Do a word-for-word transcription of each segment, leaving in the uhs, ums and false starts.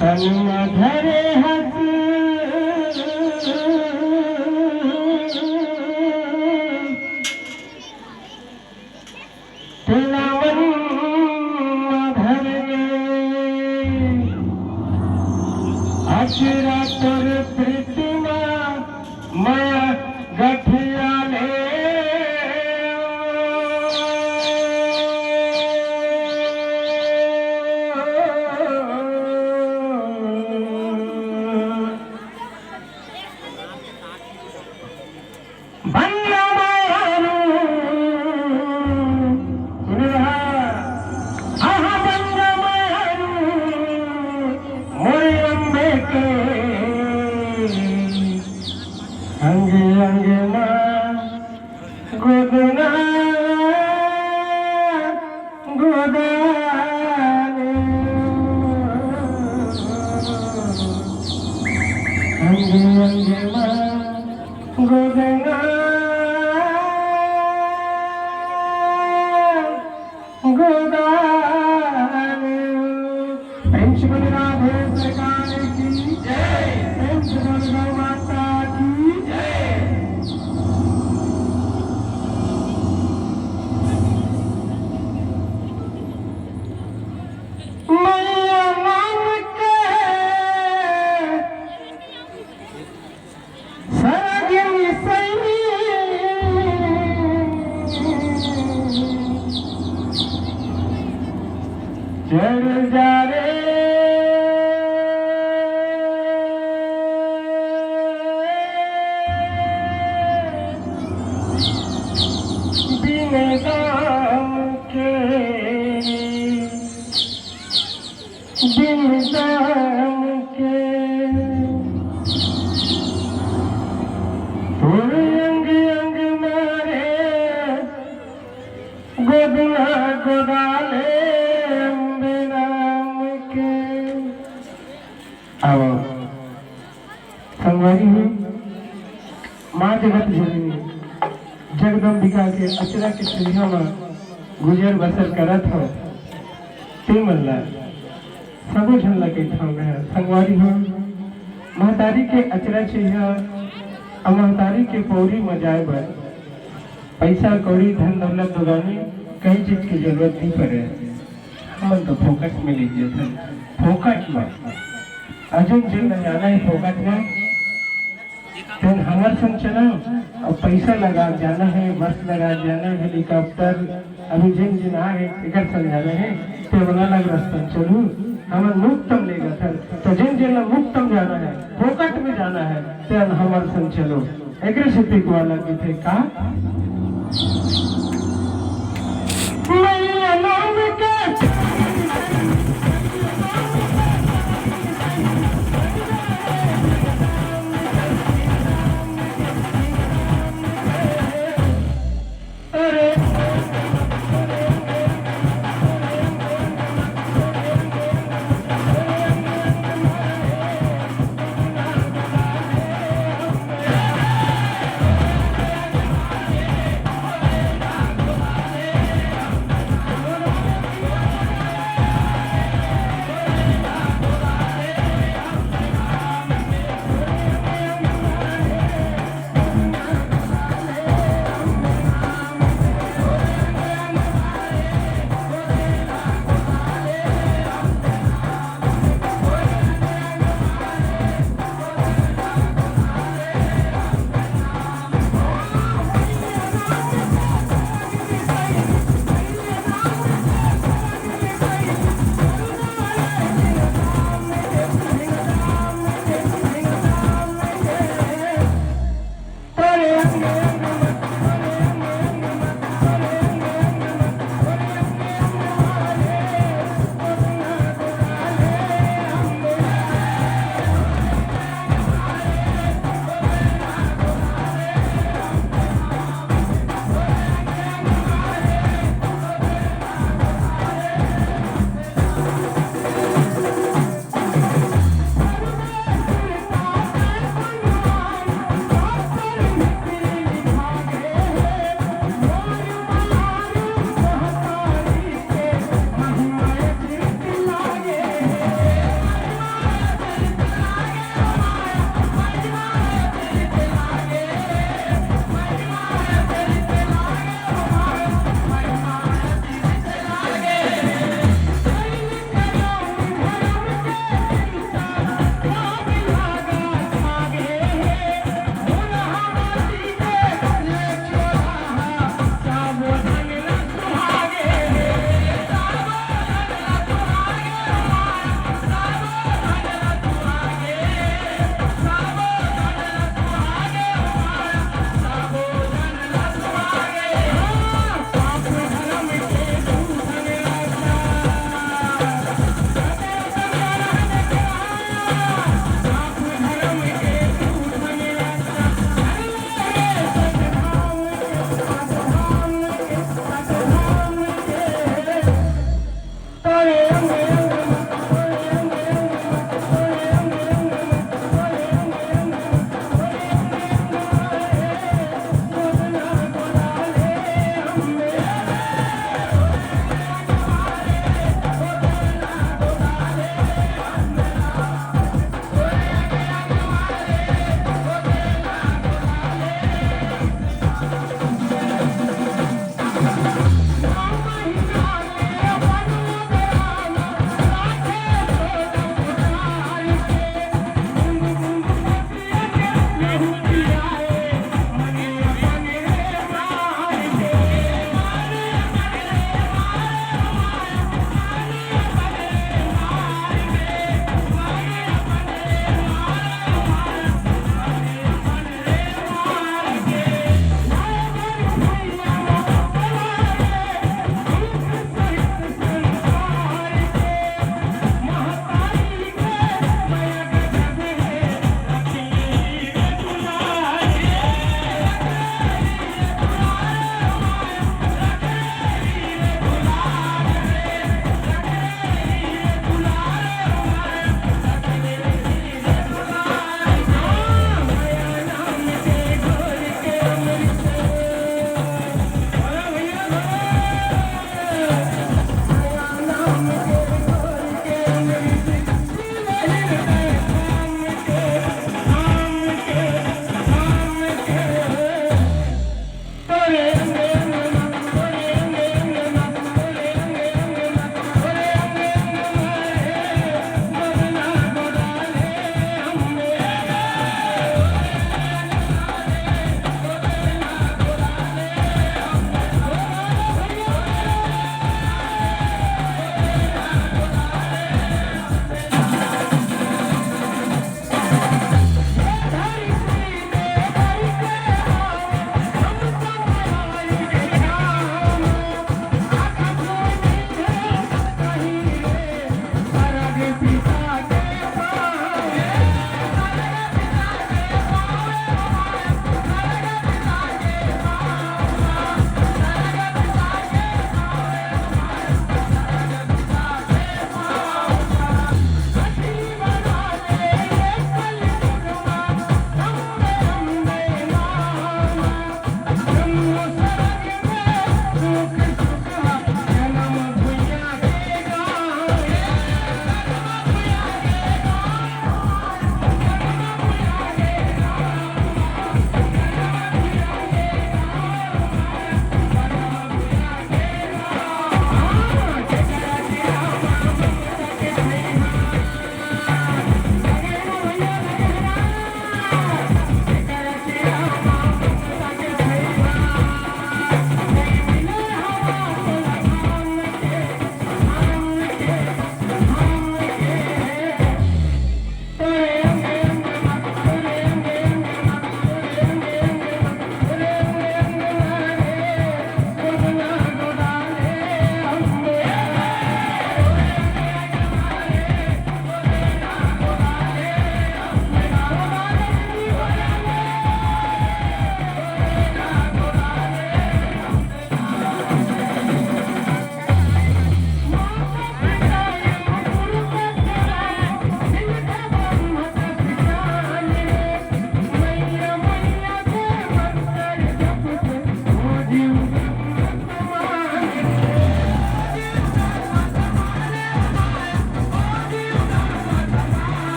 तन म धरे हस तेला मन म धर ले, अचरा तोर प्रीति म मया गठिया ले। बंदा मायारू, सुन रहा, आहा बंदा मायारू, मोरे अम्बे के अंग अंग मा गोदना गोदाने। अंग अंग मा गोदना गोदान। प्रेम से बोल राधे सरकार की जय। प्रेम से बोल गौ माता की जय। मैया नाम के सरग मिसई चढ़ जा रे। बिन दाम के बिन दाम के तोर अंग अंग मारे गोदना गोदाले अम्बे नाम के। आओ संगवारी हो, माँ जगत जननी जगदम्बिका के अचरा के छइहा म गुजर बसर करत हव, ते मन ला सबो झन ला कहिथंव मैं ह। संगवारी हो, महतारी के अचरा छइहा अउ महतारी के पौरी म जाए बर पइसा कौड़ी धन दौलत दोगानी कई चीज के जरूरत नइ परे। हमन तो फोकट में ले जाथन, फोकट में। अजन जिन जाना है फोकट में। तेन हमर संग चलो, अब पैसा लगा जाना है, बस लगा जाना है, हेलीकॉप्टर, अभी जिन जिन आ गए, एकर संग जाना है, ते वाला लग रस्ता चलू, हमन मुफ्तम लेगा सर, तो जिन जिन ला मुफ्तम जाना है, फोकट में जाना है, तेन हमर संग चलो। एकरे सेती कुआ लग थे का? मैया नाम के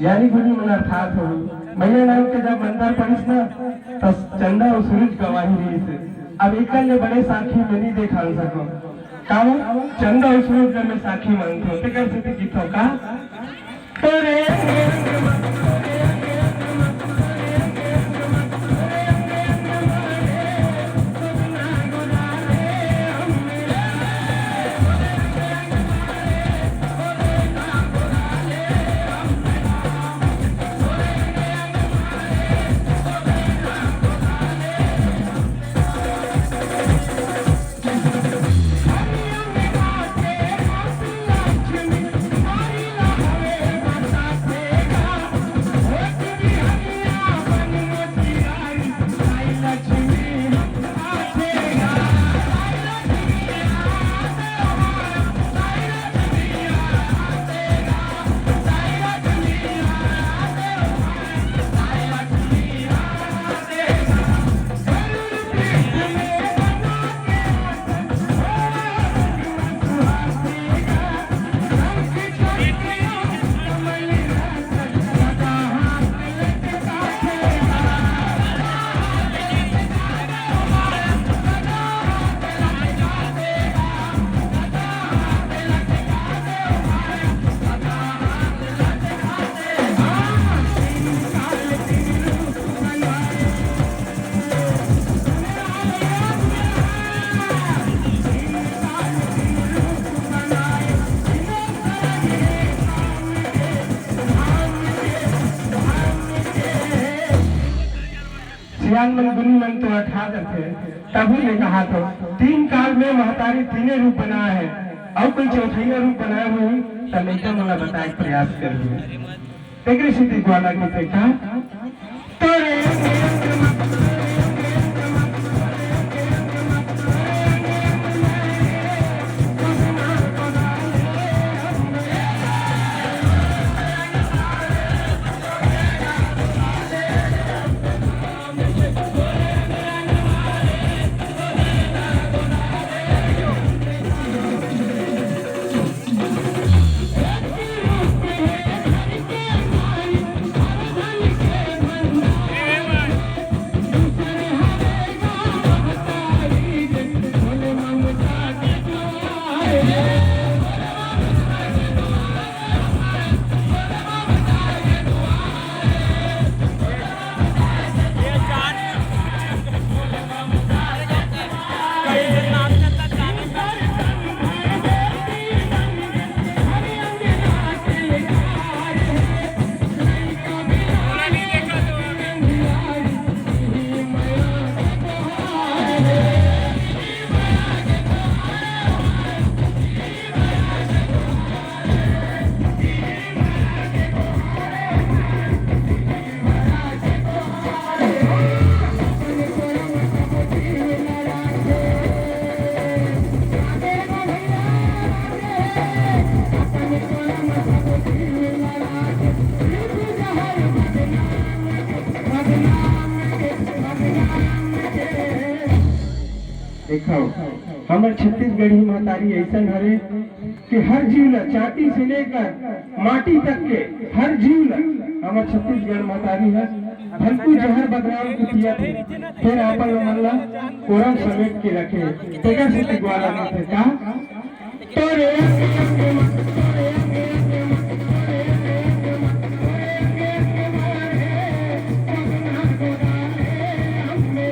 यानी गुनी मन अर्थात होही। मईया नाम के जब मंतर पड़िस न, त चंदा अउ सूरज गवाही रिहिस। अब एकर ले बड़े साखी में नइ देखान सकव। का वो? चंदा अउ सूरज ल मैं साखी मानथव, तेकर सेती किथव का? तोरे सियान मन, गुनी मन तो अठा देथे, तभू ले कहाथंव, तीन काल में महतारी तीने रूप बनाए हे, अउ कोई चौथैया रूप बनाए होही, त लइका मन ला बताए के प्रयास करहू। तेकरे सेती ग्वाला गीत हे का? तोरे देखो, हमर छत्तीसगढ़ी महतारी अइसन हरे कि हर जीव ला, चाटी से लेकर माटी तक के हर जीव ला हमर छत्तीसगढ़ महतारी ह भलकू जहर बदनाम के पियत हे, फेर आपन मन ला कोरम समेट के रखे, तेकर सेती ग्वाला मिलथे का? तोरे अंग अंग मा, तोरे अंग अंग मा, तोरे अंग अंग मा, तोरे अंग अंग मा रे, पगला गोदान रे, अम्मे।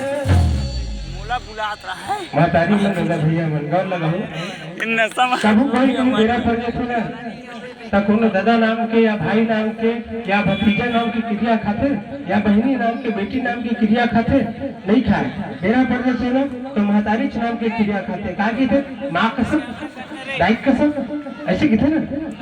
मोला बुलात रहा है। महतारी मन, दादा भैया मन, गौर लगाहू। इन नशा में कभू कोई कहूँ बेरा पड़ जाथे ना, त कोनो दादा नाम के या भाई नाम के या भतीजा नाम के किरिया खाथे या बहिनी नाम के बेटी नाम के किरिया खाथे, नइ खाय। बेरा पड़ जाथे ना, त महतारीच नाम के किरिया खाथे। का कहिथे? माँ कसम, दाई कसम, अइसे कहिथे ना।